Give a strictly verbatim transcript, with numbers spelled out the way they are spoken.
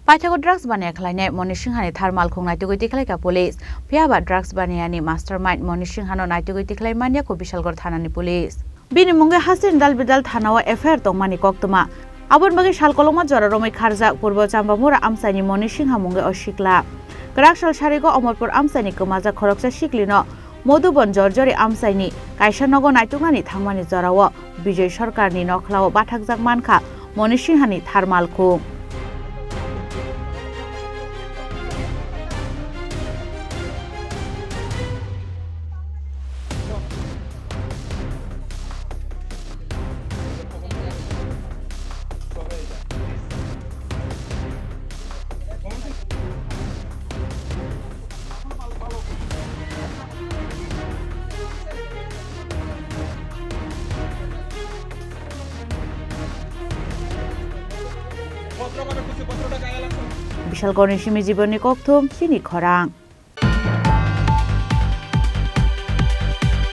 Paithago drugs baniya khlainai Moni Singhani tharmal khung naitugwi tikhlaikha police. Phiyaba drugs baniyani mastermind Moni Singhano naitugwi tikhlai manya kho Bishalgarh thanani police. Bini mungwi hasteni dalbidal thanao F I R tongmani koktwma. Aboni bagwi sal kolokma jora romwi kharjak Purbo Chambamura amchaini Moni Singha mungwi o sikla. Kwrak sal sarigo Omorpur amchaini kwmajak khoroksa siklino Modhubon Jorjori amchaini kaisa nogo naituknani thangmani jorao Bijoy Sarkarni nokhlao bathakjak mankha Moni Singhani tharmal khung. Bishalgarhni simi Jibonni Kokthum, chini khorang.